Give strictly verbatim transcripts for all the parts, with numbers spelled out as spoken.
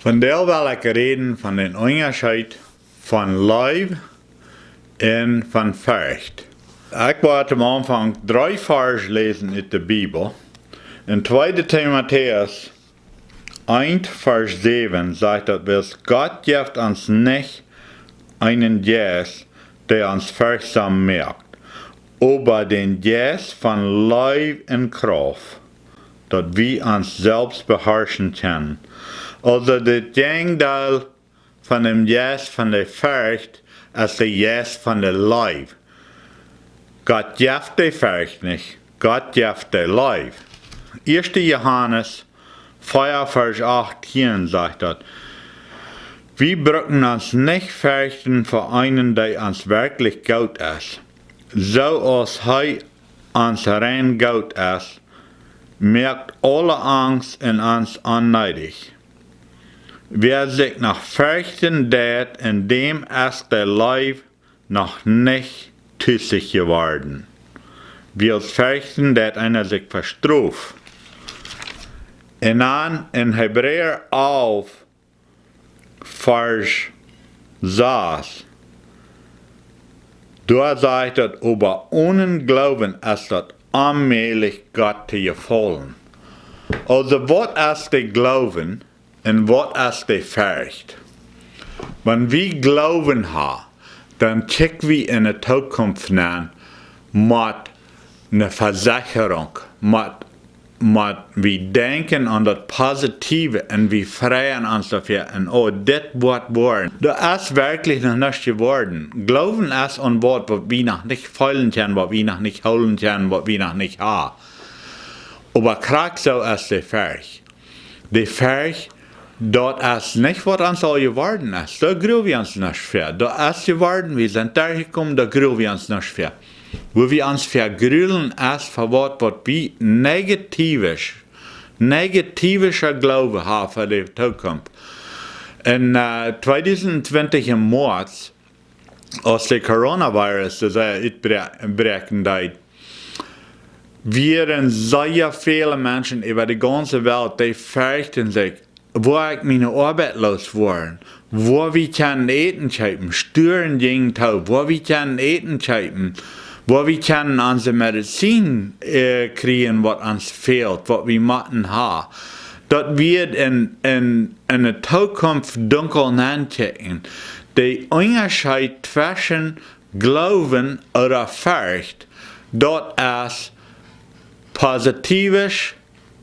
Vondoag well ekj räden von dän Unjascheet von Leew un von Forcht. Ekj woa aum Aunfank dree Varsch läsen ut de Bibel. En tweede Timotäus eent Varsch säwen sajcht daut: "Wiels Gott jeft ons nich eenen Jeist, dee ons forchtsom moakt, oba dän Jeist von Leew un Krauft, daut wie ons selfst beharschen kjennen." Aulsoo, daut Jäajendeel von dän Jeist von de Forcht es de Jeist von de Leew. Gott jeft de Forcht nich, Gott jeft de Leew. Ieeschte Johanes vea Varsch achtieen sajcht daut: "Wie brucken ons nich forchten fa eenen, dee ons werkjlich goot es. Soo aus hee ons rein goot es, moakt aule Angst en ons onneedich. Wäa sikj noch forchten deit, en däm es de Leew noch nich tusich jeworden." Wiels forchten deit eena sikj fa Strof. Un dan en Hebräa alf, Varsch sas, doa sajcht daut: "Oba onen Gloowen es daut onmäajlich, Gott to jefaulen." Aulsoo, waut es de Gloowen un waut es de Forcht? Wan wie Gloowen haben, dan kjikj wie en de Tookunft nenn met eene Vesechrunk, met, met wie denkjen aun daut Positive un wie freien ons doafäa un: "Oh, dit woat woaren." Daut es werkjlich noch nuscht jeworden. Gloowen es aun waut, waut wie noch nich feelen kjennen, waut wie noch nich hoolen kjennen, waut wie noch nich haben. Oba krakjt soo es de Forcht. De Forcht, daut es nich waut ons aul jeworden es. Doa gruel wie ons nuscht fäa. Daut es jeworden, wie sent doa jekomen, doa gruel wie ons nuscht fäa. Wua wie ons fäa grulen es fa waut, waut wie negativisch, negativischa Gloowen haben fa de Tookunft. En, äh, tweedusent twintich em Moaz, aus de Coronavirus soo sea utbräakjen deed, wieren sea väle Menschen äwa de gaunze Welt, dee forchten sikj, woa ekj miene Oabeit los woaren, woa wie kjennen Äten kjeepen, Stuaren jinjen too, woa wie kjennen Äten kjeepen, woa wie kjennen onse Medizin, äh, kjrieen, waut ons fält, waut wie motten haben. Daut wia en, en, en de Tookunft dunkel nenkjikjen. De Unjascheet tweschen Gloowen ooda Forcht, daut es positivisch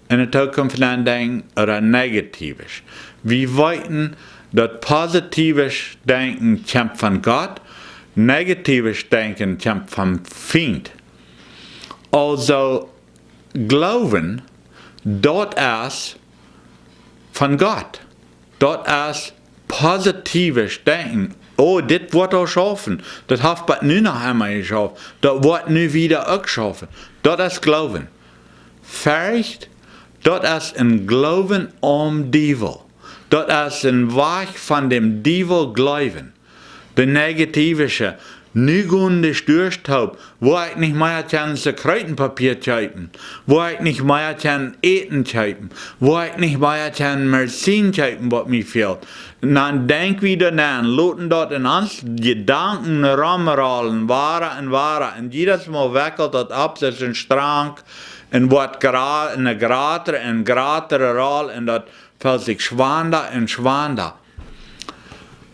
en de Tookunft nendenkjen ooda negativisch. Wie weeten daut positivisch Denkjen kjemt von Gott, negativisch Denkjen kjemt vom Fient. Aulsoo, Gloowen, daut es von Gott. Daut es positivisch Denkjen. Oh, dit woat uk schaufen. Daut haft bat nu noch emol jeschauft. Daut woat nu wada uk schaufen. Daut es Gloowen. Forcht, daut es een Gloowen aum Diewel. Daut es een Wajch von däm Diewel jleewen. De negativische, nu gonen de Stuaren toop, woa ekj nich mea kjennen Sekretenpapia kjeepen, woa ekj nich mea kjennen Äten kjeepen, woa ekj nich mea kjennen Medizin kjeepen, waut mie fält. Un dan denkj wie doaraun, loten daut en ons Jedanken romrollen, wada un wada. Un jiedet Mol wekjelt daut opp, daut es een Strang, un woat gra-, eene jratre un jratre Roll, un daut felt sikj schwanda un schwanda.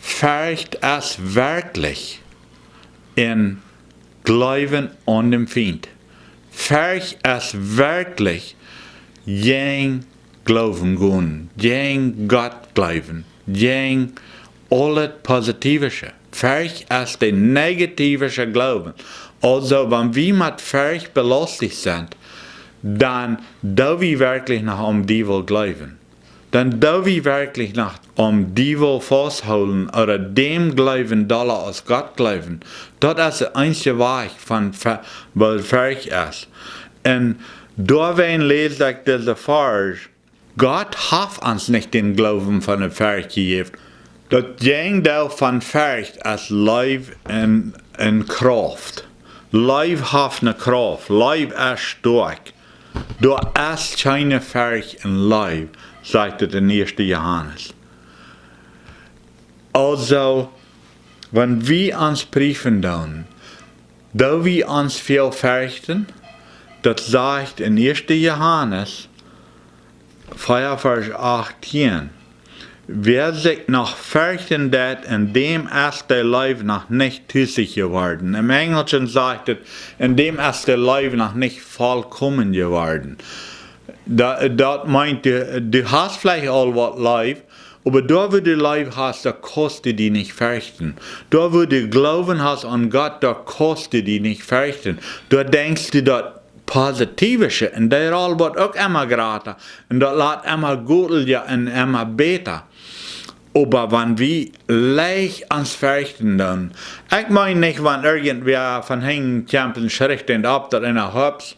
Forcht es werkjlich een Gloowen aun däm Fient. Forcht es werkjlich jäajen Gloowen gonen, jäajen Gott jleewen, jäajen aulet Positivische. Forcht es de negativische Gloowen. Aulsoo, wan wie met Forcht belasticht sent, dan doo wie werkjlich noch aum Diewel jleewen. Dan doo wie werkjlich noch aum Diewel fausthoolen ooda däm jleewen dolla aus Gott jleewen. Daut es de eensje Wajch von Fe-, waut Forcht es. Un doawäajen läs ekj dise Varsch. Gott haft ons nich dän Gloowen von de Forcht jejäft. Daut Jäajendeel von Forcht es Leew un, un Krauft. Leew haft eene Krauft. Leew es stoakj. Doa es kjeene Forcht en Leew, sajcht et en ieeschte Johanes. Also, wan wie ons priefen doonen, doo wie ons väl ferchten? Daut sajcht en ieeschte Johanes vea Varsch achtieen: Wäa sikj noch ferchten deit, en däm es de Leew noch nich tusich jeworden. Em Enjelschen sajcht et: En däm es de Leew noch nich vollkomen jeworden. Daut, daut meent, du, du hast veleicht aul waut Leew, oba doa wua du Leew hast, doa kaust du die nich ferchten. Doa wua du Gloowen hast aun Gott, doa kaust du die nich ferchten. Doa denkjst du daut Positivische, un dee Roll woat uk emma jrata, un daut lat emma godelja un emma bäta. Oba wan wie leicht ons ferchten doonen, ekj meen nich, wan irjentwäa von hinjen kjemt un schricht eent opp, daut eena: Hups,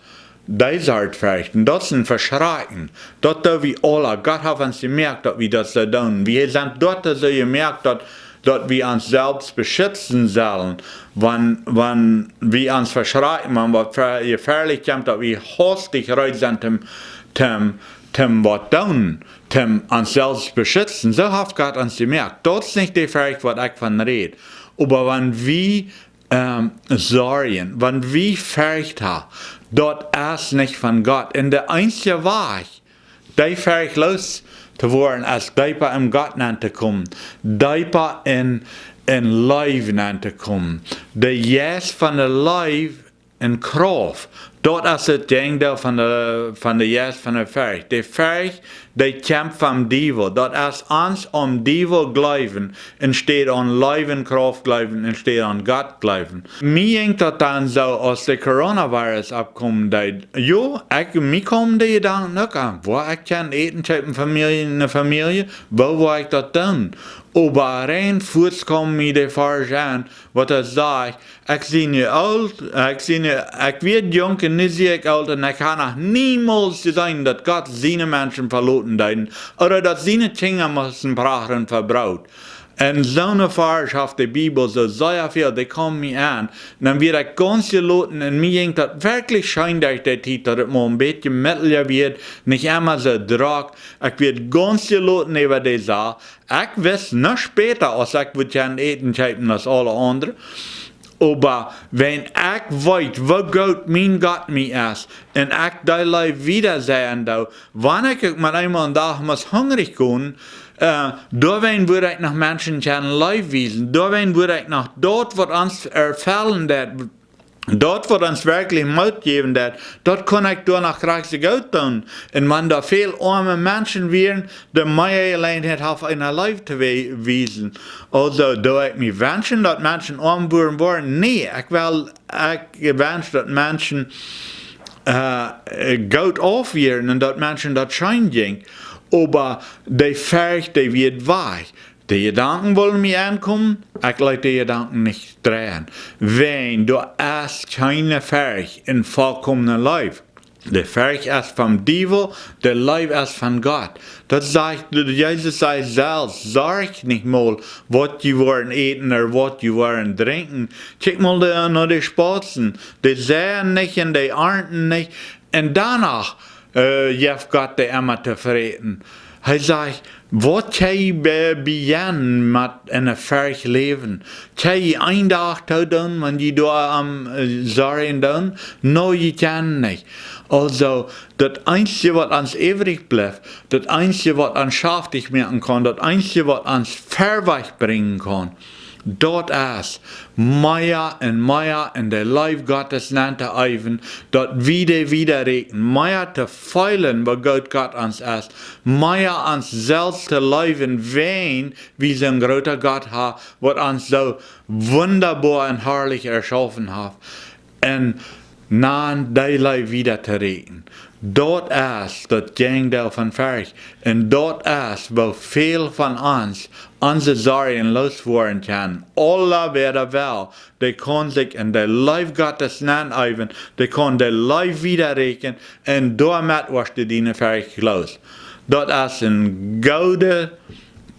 dee sult ferchten. Daut es een Veschrakjen. Daut doo wie aula. Gott haft ons jemoakt, daut wie daut soo doonen. Wie sent doatoo soo jemoakt, daut, daut wie ons selfst beschitzen sellen. Wan, wan wie ons veschrakjen, wan waut ve-, jefäalich kjemt, daut wie haustich reed sent, toom, toom, toom waut doonen, toom ons selfst beschitzen. Soo haft Gott ons jemoakt. Daut es nich de Fercht, waut ekj von räd. Oba wan wie, ähm, sorjen, wan wie Fercht ha, daut es nich von Gott. Un de eensje Wajch, dee Fercht loos to woaren, es deepa en Gott nenn to komen, deepa en, en Leew nenn to komen. De Jeist von de Leew un Krauft, daut es daut Jäajendeel von de, von de Jeist von de Fercht. De Fercht, dee kjemt vom Diewel. Daut es ons aum Diewel jleewen, enne Städ aun Leew un Krauft jleewen, enne Städ aun Gott jleewen. Mie jinkj daut dan soo, aus de Coronavirus oppkomen deed. Jo, ekj, mie kjeemen de Jedanken uk aun: Woo, ekj kaun Äten kjeepen fa Famielje, eene Famielje, woo woa ekj daut doonen? Oba rein fuaz kjeem mie de Varsch aun, waut hee säd: Ekj sie nu oolt, ekj sie nu, ekj wia junk un nu sie ekj oolt, un ekj ha noch niemols jeseenen, daut Gott siene Menschen veloten deed, ooda daut siene Kjinja musten prachren fa Broot. Un soone Varsch haft de Bibel soo sea väl, dee kjeemen mie aun. Dan wia ekj gaunz jeloten, un mie jinkj daut werkjlich scheen derch de Tiet, daut et mau een bät jemietlicha wia, nich emma soo drock. Ekj wia gaunz jeloten äwa de Sach. Ekj wist nuscht bäta, aus ekj wudd kjennen Äten kjeepen aus aule aundre. Oba wan ekj weet, woo goot mien Gott mie es, un ekj dee Leew wieda sajen doo, wan ekj uk mau eemol een Dach mott hungrich gonen, äh, doawäajen wudd ekj noch Menschen kjennen Leew wiesen. Doawäajen wudd ekj noch daut, waut ons erfellen deed, daut, waut ons werkjlich Moot jäwen deed, daut kunn ekj doa noch krakjt soo goot doonen. Un wan doa väl oame Menschen wieren, de mea Jeläajenheit haft, eena Leew to we-, wiesen. Also, doo ekj mie wenschen, daut Menschen oam wudden woaren? Nä, ekj well, ekj wensch, daut Menschen, äh, goot auf wieren un daut Menschen daut scheen jinkj. Oba de Fercht, dee wia wajch. De Jedanken wullen mie aunkomen, ekj leet de Jedanken nich dreien. Wan doa es kjeene Fercht un vollkomne Leew. De Fercht es vom Diewel, de Leew es von Gott. Daut sajcht, Jesus säd selfst: Sorjt nich mol, waut jie woaren äten ooda waut jie woaren drinkjen. Kjikj mol de, no de Spauzen. Dee seien nich un dee arnten nich. Un doano, äh, jeft Gott dee emma to fräten. Hee sajcht: Waut kjenn jie be-, bie jie met eene Fercht läwen? Kjenn jie een Dach too doonen, wan jie doa aum, äh, sorjen doonen? Nä, jie kjennen nich. Also, daut eensje, waut ons übrig blift, daut eensje, waut ons schaftich moaken kaun, daut eensje, waut ons verwoats brinjen kaun, daut es mea un mea en de Leew Gottes nenn to äwen, daut wie dee wieda räakjen, mea to feelen, woo goot Gott ons es, mea ons selfst to leewen, wan wie soon groota Gott ha, waut ons soo wundaboa un harlich erschaufen haft. Un dan dee Leew wieda to räakjen. Daut es daut Jäajendeel von Fercht. Un daut es, woo väl von ons onse Sorjen loos woaren kjennen. Aulawäajen, dee kaun sikj en de Leew Gottes nenn äwen, dee kaun de Leew wieda räakjen, un doamet woascht du diene Fercht loos. Daut es een gooda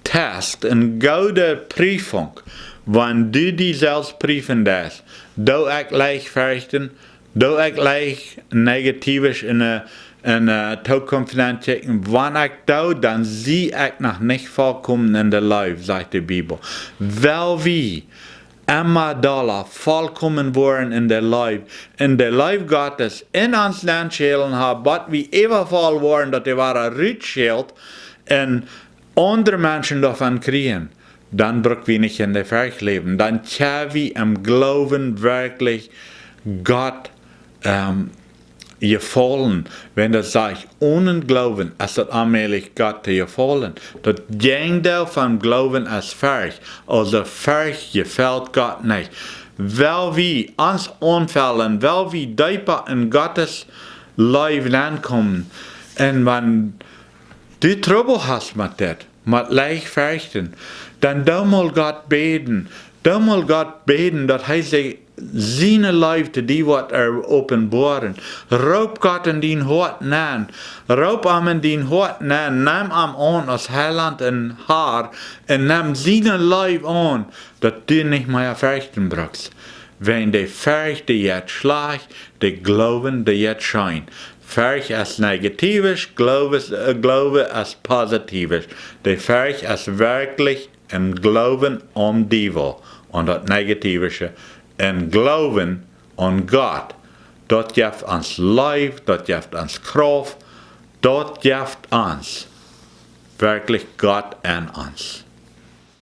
Test, eene goode Priefunk, wan du die selfst priefen deist. Doo ekj leicht ferchten? Doo ekj leicht negativisch en, äh, en Tookunft nenn kjikjen: Wan ekj doo, dan sie ekj noch nich volkomen en de Leew, sajcht de Bibel. Well wie emma dolla volkomen woaren en de Leew, en de Leew Gottes en ons nenn schälen haben, bat wie äwavoll woaren, daut de Wota rutschält, un aundre Menschen doavon kjrieen, dan bruck wie nich en de Forcht läwen. Dan kjenn wie em Gloowen werkjlich Gott jefaulen. Wan daut sajcht, onen Gloowen es daut onmäajlich, Gott to jefaulen. Daut Jäajendeel von Gloowen es Forcht. Aulsoo Forcht jefelt Gott nich. Well wie ons aunfellen, well wie deepa en Gottes Leew nenn komen. Un wan du Trubbel hast met dit, met leicht Forchten, dan doo mol Gott bäden. Doo mol Gott bäden, daut hee sikj siene Leew to die woat openboaren. Roop Gott en dien Hoat nenn. Roop am en dien Hoat nenn. Nem am aun aus Heilaunt un Har. Un nem siene Leew aun, daut du nich mea forchten brukst. Wan de Forcht, dee jeit schlajcht, de Gloowen, dee jeit scheen. Forcht es negatiwisch, Gloowe es positiwisch. De Forcht es werkjlich en Gloowen aum Diewel, aun daut Negatiwische, en Gloowen aun Gott. Daut jeft ons Leew, daut jeft ons Krauft, daut jeft ons werkjlich Gott en ons.